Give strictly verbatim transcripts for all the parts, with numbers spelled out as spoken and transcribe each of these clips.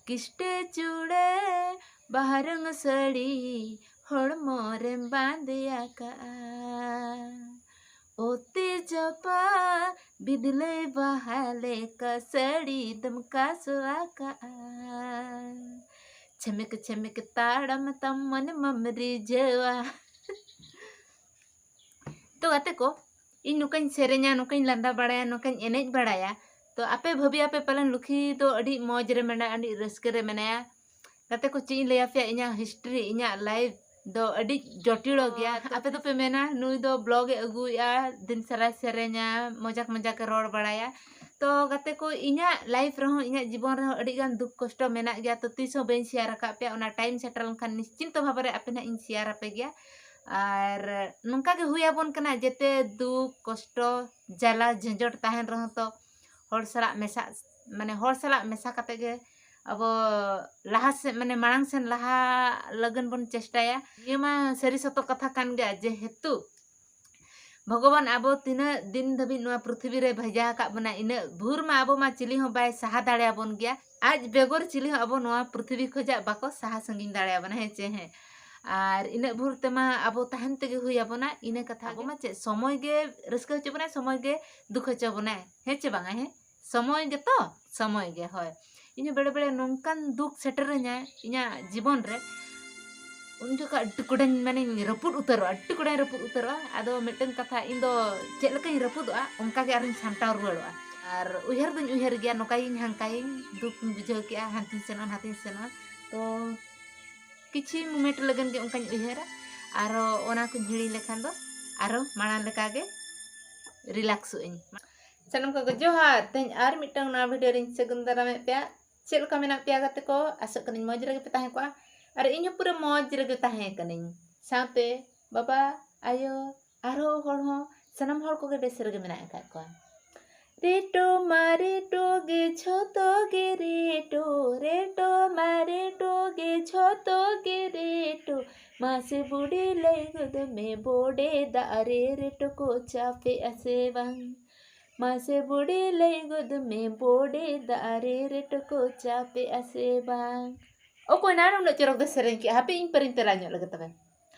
ᱠᱤᱥᱴᱮ ᱪᱩᱲᱟᱹ ᱵᱟᱦᱟ ᱨᱚᱝ ᱥᱟᱹᱲᱤ ᱦᱚᱲᱢᱚ ᱨᱮᱢ ᱵᱟᱸᱫᱮ ᱟᱠᱟᱜᱼᱟ᱾ ᱚᱛᱮ ᱡᱟᱯᱟ ᱵᱤᱫᱞᱟᱹᱭ ᱵᱟᱦᱟ ᱞᱮᱠᱟ ᱥᱟᱹᱲᱤ ᱫᱚᱢ ᱠᱟᱥᱚ ᱟᱠᱟᱜᱼᱟ᱾ ᱪᱷᱮᱢᱮᱠ ᱪᱷᱮᱢᱮᱠ ᱛᱟᱲᱟᱢ ᱛᱟᱢ ᱢᱚᱱᱮ ᱢᱟᱢ ᱨᱤᱡᱷᱟᱹᱣᱟ᱾ ᱛᱚ ᱜᱟᱛᱮ ᱠᱚ, ᱤᱧ ᱱᱚᱝᱠᱟᱧ ᱥᱮᱨᱮᱧᱟ, ᱱᱚᱝᱠᱟᱧ ᱞᱟᱸᱫᱟ ᱵᱟᱲᱟᱭᱟ, ᱱᱚᱝᱠᱟᱧ ᱮᱱᱮᱡ ᱵᱟᱲᱟᱭᱟ, ᱛᱚ ᱟᱯᱮ ᱵᱷᱟᱹᱵᱤᱭᱟᱯᱮ ᱯᱟᱞᱮᱱ ᱞᱩᱠᱷᱤ ᱫᱚ ᱟᱹᱰᱤ ᱢᱚᱡᱽ ᱨᱮ ᱢᱮᱱᱟᱭᱟ, ᱟᱹᱰᱤ ᱨᱟᱹᱥᱠᱟᱹ ᱨᱮ ᱢᱮᱱᱟᱭᱟ᱾ ᱜᱟᱛᱮ ᱠᱚ, ᱪᱮᱫ ᱤᱧ ᱞᱟᱹᱭᱟ ᱯᱮᱭᱟ, ᱤᱧᱟᱹᱜ ᱦᱤᱥᱴᱨᱤ, ᱤᱧᱟᱹᱜ ᱞᱟᱭᱤᱯᱷ ᱫᱚ ᱟᱹᱰᱤ ᱡᱚᱴᱤᱲᱚ ᱜᱮᱭᱟ᱾ ᱟᱯᱮ ᱫᱚᱯᱮ ᱢᱮᱱᱟ, ᱱᱩᱭ ᱫᱚ ᱵᱞᱚᱜ ᱮ ᱟᱹᱜᱩᱭᱮᱫᱼᱟ, ᱫᱤᱱ ᱥᱟᱨᱟᱭ ᱥᱮᱨᱮᱧᱟ, ᱢᱚᱡᱟᱠ ᱢᱚᱡᱟᱠ ᱮ ᱨᱚᱲ ᱵᱟᱲᱟᱭᱟ᱾ ᱛᱚ ᱜᱟᱛᱮ ᱠᱚ, ᱤᱧᱟᱹᱜ ᱞᱟᱭᱤᱯᱷ ᱨᱮᱦᱚᱸ, ᱤᱧᱟᱹᱜ ᱡᱤᱵᱚᱱ ᱨᱮᱦᱚᱸ ᱟᱹᱰᱤ ᱜᱟᱱ ᱫᱩᱠ ᱠᱚᱥᱴᱚ ᱢᱮᱱᱟᱜ ᱜᱮᱭᱟ᱾ ᱛᱚ ᱛᱤᱥ ᱦᱚᱸ ᱵᱟᱹᱧ ᱥᱮᱭᱟᱨ ᱟᱠᱟᱫ ᱯᱮᱭᱟ᱾ ᱚᱱᱟ ᱴᱟᱭᱤᱢ ᱥᱮᱴᱮᱨ ᱞᱮᱱᱠᱷᱟᱱ ᱱᱤᱥᱪᱤᱱᱛᱚ ᱵᱷᱟᱵᱮ ᱨᱮ ᱟᱯᱮ ᱱᱟᱦᱟᱜ ᱤᱧ ᱥᱮᱭᱟᱨ ᱟᱯᱮ ᱜᱮᱭᱟ᱾ ᱟᱨ ᱱᱚᱝᱠᱟ ᱜᱮ ᱦᱩᱭ ᱟᱵᱚᱱ ᱠᱟᱱᱟ, ᱡᱮᱛᱮ ᱫᱩᱠ ᱠᱚᱥᱴᱚ ᱡᱟᱞᱟ ᱡᱷᱚᱸᱡᱚᱴ ᱛᱟᱦᱮᱱ ᱨᱮᱦᱚᱸ, ᱛᱚ ᱦᱚᱲ ᱥᱟᱞᱟᱜ ᱢᱮᱥᱟ, ᱢᱟᱱᱮ ᱦᱚᱲ ᱥᱟᱞᱟᱜ ᱢᱮᱥᱟ ᱠᱟᱛᱮ ᱜᱮ ᱟᱵᱚ ᱞᱟᱦᱟ ᱥᱮᱫ, ᱢᱟᱱᱮ ᱢᱟᱲᱟᱝ ᱥᱮᱱ ᱞᱟᱦᱟ ᱞᱟᱹᱜᱤᱫ ᱵᱚᱱ ᱪᱮᱥᱴᱟᱭᱟ᱾ ᱱᱤᱭᱟᱹ ᱢᱟ ᱥᱟᱹᱨᱤ ᱥᱚᱛᱚ ᱠᱟᱛᱷᱟ ᱠᱟᱱ ᱜᱮᱭᱟ, ᱡᱮᱦᱮᱛᱩ ᱵᱷᱚᱜᱚᱵᱟᱱ ᱟᱵᱚ ᱛᱤᱱᱟᱹᱜ ᱫᱤᱱ ᱫᱷᱟᱹᱵᱤᱡ ᱱᱚᱣᱟ ᱯᱨᱤᱛᱷᱤᱵᱤ ᱨᱮ ᱵᱷᱮᱡᱟ ᱟᱠᱟᱫ ᱵᱚᱱᱟ, ᱤᱱᱟᱹᱜ ᱵᱷᱳᱨ ᱢᱟ ᱟᱵᱚ ᱢᱟ ᱪᱤᱞᱤ ᱦᱚᱸ ᱵᱟᱭ ᱥᱟᱦᱟ ᱫᱟᱲᱮᱭᱟᱵᱚᱱ ᱜᱮᱭᱟ᱾ ᱟᱡ ᱵᱮᱜᱚᱨ ᱪᱤᱞᱤ ᱦᱚᱸ ᱟᱵᱚ ᱱᱚᱣᱟ ᱯᱨᱤᱛᱷᱤᱵᱤ ᱠᱷᱚᱡᱟᱜ ᱵᱟᱠᱚ ᱥᱟᱦᱟ ᱥᱟᱺᱜᱤᱧ ᱫᱟᱲᱮᱭᱟᱵᱚᱱᱟ, ᱦᱮᱸ ᱪᱮ? ᱦᱮᱸ᱾ ᱟᱨ ᱤᱱᱟᱹᱜ ᱵᱷᱳᱨ ᱛᱮᱢᱟ ᱟᱵᱚ ᱛᱟᱦᱮᱱ ᱛᱮᱜᱮ ᱦᱩᱭ ᱟᱵᱚᱱᱟ᱾ ᱤᱱᱟᱹ ᱠᱟᱛᱷᱟ ᱟᱵᱚ ᱜᱮ᱾ ᱢᱟ ᱪᱮᱫ, ᱥᱚᱢᱚᱭ ᱜᱮ ᱨᱟᱹᱥᱠᱟᱹ ᱦᱚᱪᱚ ᱵᱚᱱᱟᱭ, ᱥᱚᱢᱚᱭ ᱜᱮ ᱫᱩᱠ ᱦᱚᱪᱚ ᱵᱚᱱᱟᱭ, ᱦᱮᱸ ᱪᱮ ᱵᱟᱝᱟ? ᱦᱮᱸ, ᱥᱚᱢᱚᱭ ᱜᱮᱛᱚ, ᱥᱚᱢᱚᱭ ᱜᱮ᱾ ᱦᱳᱭ, ᱤᱧ ᱦᱚᱸ ᱵᱮᱲᱮ ᱵᱮᱲᱮ ᱱᱚᱝᱠᱟᱱ ᱫᱩᱠ ᱥᱮᱴᱮᱨᱟᱹᱧᱟ ᱤᱧᱟᱹᱜ ᱡᱤᱵᱚᱱ ᱨᱮ, ᱩᱱ ᱡᱚᱠᱷᱚᱱ ᱟᱹᱰᱤ ᱠᱚᱰᱟᱧ, ᱢᱟᱱᱮᱧ ᱨᱟᱹᱯᱩᱫ ᱩᱛᱟᱹᱨᱚᱜᱼᱟ, ᱟᱹᱰᱤ ᱠᱚᱰᱟᱧ ᱨᱟᱹᱯᱩᱫ ᱩᱛᱟᱹᱨᱚᱜᱼᱟ᱾ ᱟᱫᱚ ᱢᱤᱫᱴᱟᱝ ᱠᱟᱛᱷᱟ, ᱤᱧ ᱫᱚ ᱪᱮᱫ ᱞᱮᱠᱟᱧ ᱨᱟᱹᱯᱩᱫᱚᱜᱼᱟ, ᱚᱱᱠᱟ ᱜᱮ ᱟᱨᱤᱧ ᱥᱟᱢᱴᱟᱣ ᱨᱩᱣᱟᱹᱲᱚᱜᱼᱟ᱾ ᱟᱨ ᱩᱭᱦᱟᱹᱨ ᱫᱩᱧ ᱩᱭᱦᱟᱹᱨ ᱜᱮᱭᱟ, ᱱᱚᱝᱠᱟᱭᱟᱹᱧ ᱦᱟᱱᱠᱟᱭᱟᱹᱧ, ᱫᱩᱠ ᱤᱧ ᱵᱩᱡᱷᱟᱹᱣ ᱠᱮᱜᱼᱟ, ᱦᱟᱱᱛᱮᱧ ᱥᱮᱱᱚᱜᱼᱟ ᱱᱟᱛᱮᱧ ᱥᱮᱱᱚᱜᱼᱟ᱾ ᱛᱚ ᱠᱤᱪᱷᱤ ᱢᱳᱢᱮᱱᱴ ᱞᱟᱹᱜᱤᱫ ᱜᱮ ᱚᱱᱠᱟᱧ ᱩᱭᱦᱟᱹᱨᱟ, ᱟᱨᱚ ᱚᱱᱟ ᱠᱚᱧ ᱦᱤᱲᱤᱧ ᱞᱮᱠᱷᱟᱱ ᱫᱚ ᱟᱨᱚ ᱢᱟᱲᱟᱝ ᱞᱮᱠᱟᱜᱮ ᱨᱤᱞᱟᱠᱥᱚᱜ ᱟᱹᱧ᱾ ᱥᱟᱱᱟᱢ ᱠᱚᱜᱮ ᱡᱚᱦᱟᱨ᱾ ᱛᱮᱦᱮᱧ ᱟᱨ ᱢᱤᱫᱴᱟᱝ ᱱᱟᱣᱟ ᱵᱷᱤᱰᱤᱭᱳ ᱨᱤᱧ ᱥᱟᱹᱜᱩᱱ ᱫᱟᱨᱟᱢᱮᱫ ᱯᱮᱭᱟ᱾ ᱪᱮᱫ ᱞᱮᱠᱟ ᱢᱮᱱᱟᱜ ᱯᱮᱭᱟ ᱜᱟᱛᱮ ᱠᱚ? ᱟᱥᱚᱜ ᱠᱟᱹᱱᱟᱹᱧ ᱢᱚᱡᱽ ᱨᱮᱜᱮ ᱯᱮ ᱛᱟᱦᱮᱸ ᱠᱚᱜᱼᱟ᱾ ᱟᱨ ᱤᱧ ᱦᱚᱸ ᱯᱩᱨᱟᱹ ᱢᱚᱡᱽ ᱨᱮᱜᱮ ᱛᱟᱦᱮᱸ ᱠᱟᱹᱱᱟᱹᱧ, ᱥᱟᱶᱛᱮ ᱵᱟᱵᱟ, ᱟᱭᱳ, ᱟᱨᱦᱚᱸ ᱦᱚᱲ ᱦᱚᱸ, ᱥᱟᱱᱟᱢ ᱦᱚᱲ ᱠᱚᱜᱮ ᱵᱮᱥ ᱨᱮᱜᱮ ᱢᱮᱱᱟᱜ ᱟᱠᱟᱫ ᱠᱚᱣᱟ᱾ ᱨᱮᱴᱚ ᱢᱟ ᱨᱮᱴᱚ ᱜᱮ ᱡᱷᱚᱛᱚ ᱜᱮ ᱨᱮᱴᱚ, ᱨᱮᱴᱚ ᱢᱟ ᱨᱮᱴᱚ ᱜᱮ ᱡᱷᱚᱛᱚ ᱜᱮ ᱨᱮᱴᱚ, ᱢᱟᱥᱮ ᱵᱩᱰᱤ ᱞᱟᱹᱭ ᱜᱚᱫ ᱢᱮ ᱵᱚᱰᱮ ᱫᱟᱜ ᱨᱮ ᱨᱮᱴᱚ ᱠᱚ ᱪᱟᱯᱮᱜᱼᱟ ᱥᱮ ᱵᱟᱝ? ᱢᱟᱥᱮ ᱵᱩᱰᱷᱤ ᱞᱟᱹᱭ ᱜᱚᱫ ᱢᱮ, ᱵᱚᱰᱮ ᱫᱟᱨᱮ ᱨᱮ ᱴᱚᱠᱚ ᱪᱟᱯᱮᱜᱼᱟ ᱥᱮ ᱵᱟᱝ? ᱚᱠᱚᱭ ᱱᱟᱱ ᱩᱱᱟᱹᱜ ᱪᱚᱨᱚᱠ ᱫᱚ ᱥᱮᱨᱮᱧ ᱠᱮᱜᱼᱟ? ᱦᱟᱯᱮ ᱤᱧ ᱯᱟᱹᱨᱤᱧ ᱛᱮᱞᱟ ᱧᱚᱜ ᱞᱮᱜᱮ ᱛᱚᱵᱮ᱾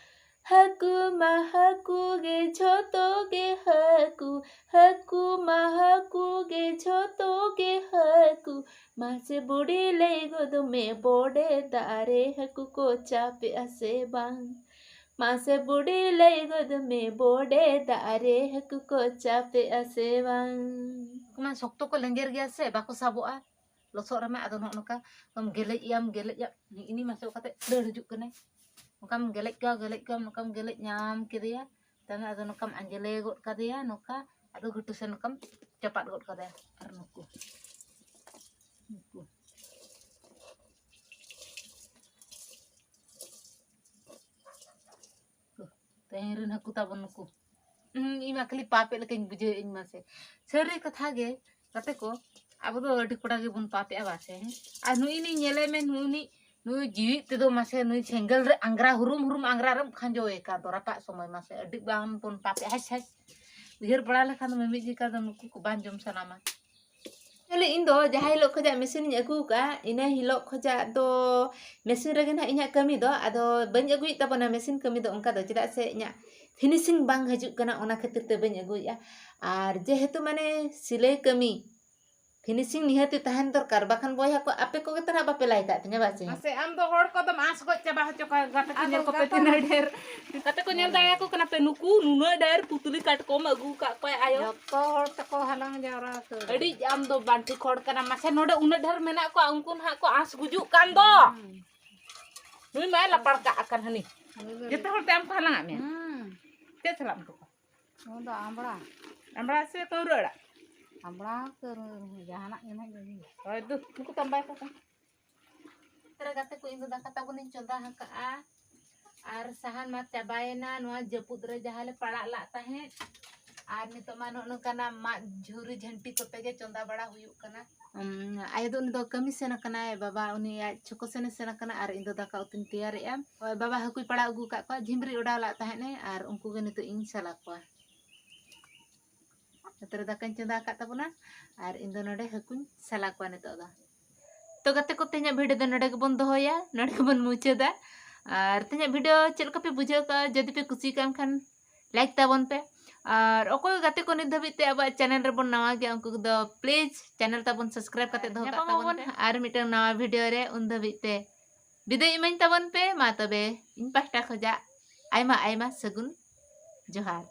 ᱦᱟᱹᱠᱩ ᱢᱟ ᱦᱟᱹᱠᱩ ᱜᱮ ᱡᱷᱚᱛᱚ ᱜᱮ ᱦᱟᱹᱠᱩ, ᱦᱟᱹᱠᱩ ᱢᱟ ᱦᱟᱹᱠᱩ ᱜᱮ ᱡᱷᱚᱛᱚ ᱜᱮ ᱦᱟᱹᱠᱩ, ᱢᱟᱥᱮ ᱵᱩᱰᱷᱤ ᱞᱟᱹᱭ ᱜᱚᱫ ᱢᱮ, ᱵᱚᱰᱮ ᱫᱟᱜ ᱨᱮ ᱦᱟᱹᱠᱩ ᱠᱚ ᱪᱟᱯᱮᱜᱼᱟ ᱥᱮ ᱵᱟᱝ? ᱢᱟᱥᱮ ᱵᱩᱰᱷᱤ ᱞᱟᱹᱭ ᱜᱚᱫ ᱢᱮ, ᱵᱚᱰᱮ ᱫᱟᱜ ᱨᱮ ᱦᱟᱹᱠᱩ ᱠᱚ ᱪᱟᱯᱮᱜᱼᱟ ᱥᱮ ᱵᱟᱝ? ᱚᱱᱟ ᱥᱚᱠᱛᱚ ᱠᱚ ᱞᱮᱸᱡᱮᱨ ᱜᱮᱭᱟ ᱥᱮ, ᱵᱟᱠᱚ ᱥᱟᱵᱚᱜᱼᱟ ᱞᱚᱥᱚᱫ ᱨᱮᱢᱟ᱾ ᱟᱫᱚ ᱱᱚᱜᱼᱚ ᱱᱚᱝᱠᱟ ᱠᱚᱢ ᱜᱮᱞᱮᱡ ᱮᱭᱟᱢ, ᱜᱮᱞᱮᱡ ᱮᱭᱟᱢ, ᱤᱱᱤ ᱢᱟᱥᱮ ᱚᱠᱟᱛᱮ ᱫᱟᱹᱲ ᱦᱤᱡᱩᱜ ᱠᱟᱱᱟᱭ᱾ ᱱᱚᱝᱠᱟᱢ ᱜᱮᱞᱮᱡ ᱠᱚᱣᱟ, ᱜᱮᱞᱮᱡ ᱠᱚᱣᱟᱢ, ᱱᱚᱝᱠᱟᱢ ᱜᱮᱞᱮᱡ ᱧᱟᱢ ᱠᱮᱫᱮᱭᱟ, ᱛᱟᱭᱚᱢ ᱟᱫᱚ ᱱᱚᱝᱠᱟᱢ ᱟᱸᱡᱽᱞᱮ ᱜᱚᱫ ᱠᱟᱫᱮᱭᱟ, ᱱᱚᱝᱠᱟ ᱟᱫᱚ ᱜᱷᱩᱴᱩ ᱥᱮᱱ ᱱᱚᱝᱠᱟᱢ ᱪᱟᱯᱟᱫ ᱜᱚᱫ ᱠᱟᱫᱮᱭᱟ᱾ ᱟᱨ ᱱᱩᱠᱩ, ᱱᱩᱠᱩ, ᱛᱮᱦᱮᱧ ᱨᱮᱱ ᱦᱟᱹᱠᱩ ᱛᱟᱵᱚᱱ ᱱᱩᱠᱩ᱾ ᱦᱩᱸ, ᱤᱧ ᱢᱟ ᱠᱷᱟᱹᱞᱤ ᱯᱟᱯᱮᱫ ᱞᱮᱠᱟᱧ ᱵᱩᱡᱷᱟᱹᱣᱮᱫ ᱤᱧ ᱢᱟᱥᱮ᱾ ᱥᱟᱹᱨᱤ ᱠᱟᱛᱷᱟ ᱜᱮ, ᱜᱟᱛᱮ ᱠᱚ, ᱟᱵᱚ ᱫᱚ ᱟᱹᱰᱤ ᱠᱚᱲᱟ ᱜᱮᱵᱚᱱ ᱯᱟᱯᱮᱜᱼᱟ ᱵᱟᱥᱮ, ᱦᱮᱸ? ᱟᱨ ᱱᱩᱭ ᱱᱤᱧ ᱧᱮᱞᱮ ᱢᱮ, ᱱᱩᱭ ᱱᱤᱡ, ᱱᱩᱭ ᱡᱤᱣᱤᱫ ᱛᱮᱫᱚ ᱢᱟᱥᱮ, ᱱᱩᱭ ᱥᱮᱸᱜᱮᱞ ᱨᱮ ᱟᱝᱜᱽᱨᱟ ᱦᱩᱨᱩᱢ ᱦᱩᱨᱩᱢ ᱟᱝᱜᱽᱨᱟ ᱨᱮᱢ ᱠᱷᱟᱸᱡᱚᱭᱮ ᱠᱟᱱ ᱫᱚ ᱨᱟᱯᱟᱜ ᱥᱚᱢᱚᱭ ᱢᱟᱥᱮ, ᱟᱹᱰᱤ ᱵᱟᱝ ᱵᱚᱱ ᱯᱟᱯᱮᱜᱼᱟ᱾ ᱦᱟᱭ, ᱦᱟᱭ, ᱩᱭᱦᱟᱹᱨ ᱵᱟᱲᱟ ᱞᱮᱠᱷᱟᱱ ᱫᱚ ᱢᱤᱢᱤᱫ ᱡᱚᱠᱷᱟ ᱫᱚ ᱱᱩᱠᱩ ᱠᱚ ᱵᱟᱝ ᱡᱚᱢ ᱥᱟᱱᱟᱢᱟ᱾ Actually, ᱤᱧ ᱫᱚ ᱡᱟᱦᱟᱸ ᱦᱤᱞᱳᱜ ᱠᱷᱚᱡᱟᱜ ᱢᱮᱥᱤᱱᱤᱧ ᱟᱹᱜᱩ ᱟᱠᱟᱫᱼᱟ, ᱤᱱᱟᱹ ᱦᱤᱞᱳᱜ ᱠᱷᱚᱡᱟᱜ ᱫᱚ ᱢᱮᱥᱤᱱ ᱨᱮᱜᱮ ᱱᱟᱦᱟᱜ ᱤᱧᱟᱹᱜ ᱠᱟᱹᱢᱤ ᱫᱚ᱾ ᱟᱫᱚ ᱵᱟᱹᱧ ᱟᱹᱜᱩᱭᱮᱫ ᱛᱟᱵᱚᱱᱟ ᱢᱮᱥᱤᱱ ᱠᱟᱹᱢᱤ ᱫᱚ ᱚᱱᱠᱟ ᱫᱚ, ᱪᱮᱫᱟᱜ ᱥᱮ ᱤᱧᱟᱹᱜ finishing ᱵᱟᱝ ᱦᱤᱡᱩᱜ ᱠᱟᱱᱟ, ᱚᱱᱟ ᱠᱷᱟᱹᱛᱤᱨ ᱛᱮ ᱵᱟᱹᱧ ᱟᱹᱜᱩᱭᱮᱫᱼᱟ᱾ ᱟᱨ ᱡᱮᱦᱮᱛᱩ ᱢᱟᱱᱮ ᱥᱤᱞᱟᱹᱭ ᱠᱟᱹᱢᱤ finishing ᱱᱤᱦᱟᱹᱛᱤ ᱛᱟᱦᱮᱱ ᱫᱚᱨᱠᱟᱨ, ᱵᱟᱠᱷᱟᱱ ᱵᱚᱭᱦᱟ ᱠᱚ ᱟᱯᱮ ᱠᱚᱜᱮ ᱛᱚ ᱱᱟᱦᱟᱜ ᱵᱟᱯᱮ ᱞᱟᱭ ᱠᱟᱜ ᱛᱤᱧᱟ, ᱵᱟᱥᱮ? ᱢᱟᱥᱮ, ᱟᱢ ᱫᱚ ᱦᱚᱲ ᱠᱚᱫᱚᱢ ᱟᱸᱥ ᱜᱚᱡ ᱪᱟᱵᱟ ᱦᱚᱪᱚ ᱠᱚᱣᱟ, ᱜᱟᱛᱮ ᱠᱚ ᱟᱫᱚ ᱧᱮᱞ ᱠᱚᱯᱮ ᱜᱟᱛᱮ ᱛᱤᱱᱟᱹᱜ ᱰᱷᱮᱨ᱾ ᱜᱟᱛᱮ ᱠᱚ ᱧᱮᱞ ᱫᱟᱲᱮᱭᱟᱠᱚ ᱠᱟᱱᱟ ᱯᱮ, ᱱᱩᱠᱩ ᱱᱩᱱᱟᱹᱜ ᱰᱷᱮᱨ ᱯᱩᱛᱞᱤ ᱠᱟᱴᱠᱚᱢ ᱟᱹᱜᱩ ᱟᱠᱟᱫ ᱠᱚᱣᱟᱭ ᱟᱭᱳ᱾ ᱡᱚᱛᱚ ᱦᱚᱲ ᱛᱮᱠᱚ ᱦᱟᱞᱟᱝ ᱡᱟᱣᱨᱟ ᱩᱛᱟᱹᱨ᱾ ᱟᱹᱰᱤ ᱟᱢ ᱫᱚ ᱵᱟᱝ ᱴᱷᱤᱠ ᱦᱚᱲ ᱠᱟᱱᱟᱢ᱾ ᱢᱟᱥᱮ, ᱱᱚᱰᱮ ᱩᱱᱟᱹᱜ ᱰᱷᱮᱨ ᱢᱮᱱᱟᱜ ᱠᱚᱣᱟ, ᱩᱱᱠᱩ ᱱᱟᱦᱟᱜ ᱠᱚ ᱟᱸᱥ ᱜᱩᱡᱩᱜ ᱠᱟᱱ ᱫᱚ᱾ ᱦᱩᱸ᱾ ᱱᱩᱭ ᱢᱟᱭ ᱞᱟᱯᱟᱲ ᱠᱟᱜ ᱠᱟᱱ ᱦᱟᱹᱱᱤ᱾ ᱱᱩᱭ ᱫᱚ ᱡᱚᱛᱚ ᱦᱚᱲ ᱛᱮ ᱟᱢ ᱠᱚ ᱦᱟᱞᱟᱝ ᱟᱫ ᱢᱮᱭᱟ᱾ ᱦᱩᱸ᱾ ᱪᱮᱫ ᱥᱟᱞᱟᱜ ᱮᱢ ᱩᱛᱩ ᱠᱚᱣᱟ? ᱱᱚᱣᱟ ᱫᱚ ᱟᱢᱵᱽᱲᱟ᱾ ᱟᱢᱵᱽᱲᱟ ᱥᱮ ᱠᱟᱹᱣᱨᱟᱹ ᱟᱲᱟᱜ? ᱟᱢᱵᱽᱲᱟ, ᱠᱟᱹᱣᱨᱟᱹ, ᱡᱟᱦᱟᱱᱟᱜ ᱜᱮ ᱱᱟᱦᱟᱜ ᱡᱚᱢ ᱢᱮ᱾ ᱦᱳᱭ ᱫᱩ, ᱱᱩᱠᱩ ᱛᱟᱢ ᱵᱟᱭ ᱠᱚ ᱠᱟᱱᱟ᱾ ᱛᱚᱨᱟ ᱜᱟᱛᱮ ᱠᱚ, ᱤᱧ ᱫᱚ ᱫᱟᱠᱟ ᱛᱟᱵᱚᱱᱤᱧ ᱪᱚᱸᱫᱟ ᱟᱠᱟᱜᱼᱟ᱾ ᱟᱨ ᱥᱟᱦᱟᱱ ᱢᱟ ᱪᱟᱵᱟᱭᱮᱱᱟ, ᱱᱚᱣᱟ ᱡᱟᱹᱯᱩᱫ ᱨᱮ ᱡᱟᱦᱟᱸ ᱞᱮ ᱯᱟᱲᱟᱜ ᱞᱟᱜ ᱛᱟᱦᱮᱸᱫ᱾ ᱟᱨ ᱱᱤᱛᱚᱜ ᱢᱟ ᱱᱚᱜᱼᱚ ᱱᱚᱝᱠᱟᱱᱟᱜ ᱢᱟᱫ ᱡᱷᱩᱨᱤ ᱡᱷᱟᱹᱱᱴᱤ ᱠᱚᱛᱮ ᱜᱮ ᱪᱚᱸᱫᱟ ᱵᱟᱲᱟ ᱦᱩᱭᱩᱜ ᱠᱟᱱᱟ᱾ ᱩᱢ, ᱟᱭᱳ ᱫᱚ ᱩᱱᱤ ᱫᱚ ᱠᱟᱹᱢᱤ ᱥᱮᱱ ᱟᱠᱟᱱᱟᱭ, ᱵᱟᱵᱟ ᱩᱱᱤ ᱟᱡ ᱪᱷᱚᱠᱚ ᱥᱮᱱᱮ ᱥᱮᱱ ᱟᱠᱟᱱᱟ ᱟᱨ ᱤᱧ ᱫᱚ ᱫᱟᱠᱟ ᱩᱛᱩᱧ ᱛᱮᱭᱟᱨᱮᱜᱼᱟ᱾ ᱦᱳᱭ, ᱵᱟᱵᱟ ᱦᱟᱹᱠᱩᱭ ᱯᱟᱲᱟᱣ ᱟᱹᱜᱩ ᱟᱠᱟᱫ ᱠᱚᱣᱟ, ᱡᱷᱤᱢᱨᱤ ᱚᱰᱟᱣ ᱞᱟᱜ ᱛᱟᱦᱮᱸᱫ ᱮ ᱟᱨ ᱩᱱᱠᱩ ᱜᱮ ᱱᱤᱛᱚᱜ ᱤᱧ ᱥᱟᱞᱟ ᱠᱚᱣᱟ᱾ ᱱᱚᱛᱮ ᱨᱮ ᱫᱟᱠᱟᱧ ᱪᱚᱸᱫᱟ ᱟᱠᱟᱫ ᱛᱟᱵᱚᱱᱟ ᱟᱨ ᱤᱧ ᱫᱚ ᱱᱚᱰᱮ ᱦᱟᱹᱠᱩᱧ ᱥᱟᱞᱟ ᱠᱚᱣᱟ ᱱᱤᱛᱚᱜ ᱫᱚ᱾ ᱛᱚ ᱜᱟᱛᱮ ᱠᱚ, ᱛᱮᱦᱮᱧᱟᱜ ᱵᱷᱤᱰᱤᱭᱳ ᱫᱚ ᱱᱚᱰᱮ ᱜᱮᱵᱚᱱ ᱫᱚᱦᱚᱭᱟ, ᱱᱚᱰᱮ ᱜᱮᱵᱚᱱ ᱢᱩᱪᱟᱹᱫᱟ᱾ ᱟᱨ ᱛᱮᱦᱮᱧᱟᱜ ᱵᱷᱤᱰᱤᱭᱳ ᱪᱮᱫ ᱞᱮᱠᱟ ᱯᱮ ᱵᱩᱡᱷᱟᱹᱣ ᱠᱟᱜᱼᱟ? ᱡᱩᱫᱤ ᱯᱮ ᱠᱩᱥᱤ ᱠᱟᱱ ᱠᱷᱟᱱ ᱞᱟᱭᱤᱠ ᱛᱟᱵᱚᱱ ᱯᱮ᱾ ᱟᱨ ᱚᱠᱚᱭ ᱜᱟᱛᱮ ᱠᱚ ᱱᱤᱛ ᱫᱷᱟᱹᱵᱤᱡ ᱛᱮ ᱟᱵᱚᱣᱟᱜ ᱪᱮᱱᱮᱞ ᱨᱮᱵᱚᱱ ᱱᱟᱣᱟ ᱜᱮᱭᱟ, ᱩᱱᱠᱩ ᱫᱚ ᱯᱞᱤᱡᱽ ᱪᱮᱱᱮᱞ ᱛᱟᱵᱚᱱ ᱥᱟᱵᱥᱠᱨᱟᱭᱤᱵ ᱠᱟᱛᱮ ᱫᱚᱦᱚ ᱠᱟᱜ ᱛᱟᱵᱚᱱ ᱯᱮ᱾ ᱟᱨ ᱢᱤᱫᱴᱟᱝ ᱱᱟᱣᱟ ᱵᱷᱤᱰᱤᱭᱳ ᱨᱮ, ᱩᱱ ᱫᱷᱟᱹᱵᱤᱡ ᱛᱮ ᱵᱤᱫᱟᱹᱭ ᱤᱢᱟᱹᱧ ᱛᱟᱵᱚᱱ ᱯᱮ᱾ ᱢᱟ ᱛᱚᱵᱮ, ᱤᱧ ᱯᱟᱦᱴᱟ ᱠᱷᱚᱡᱟᱜ ᱟᱭᱢᱟ ᱟᱭᱢᱟ ᱥᱟᱹᱜᱩᱱ ᱡᱚᱦᱟᱨ᱾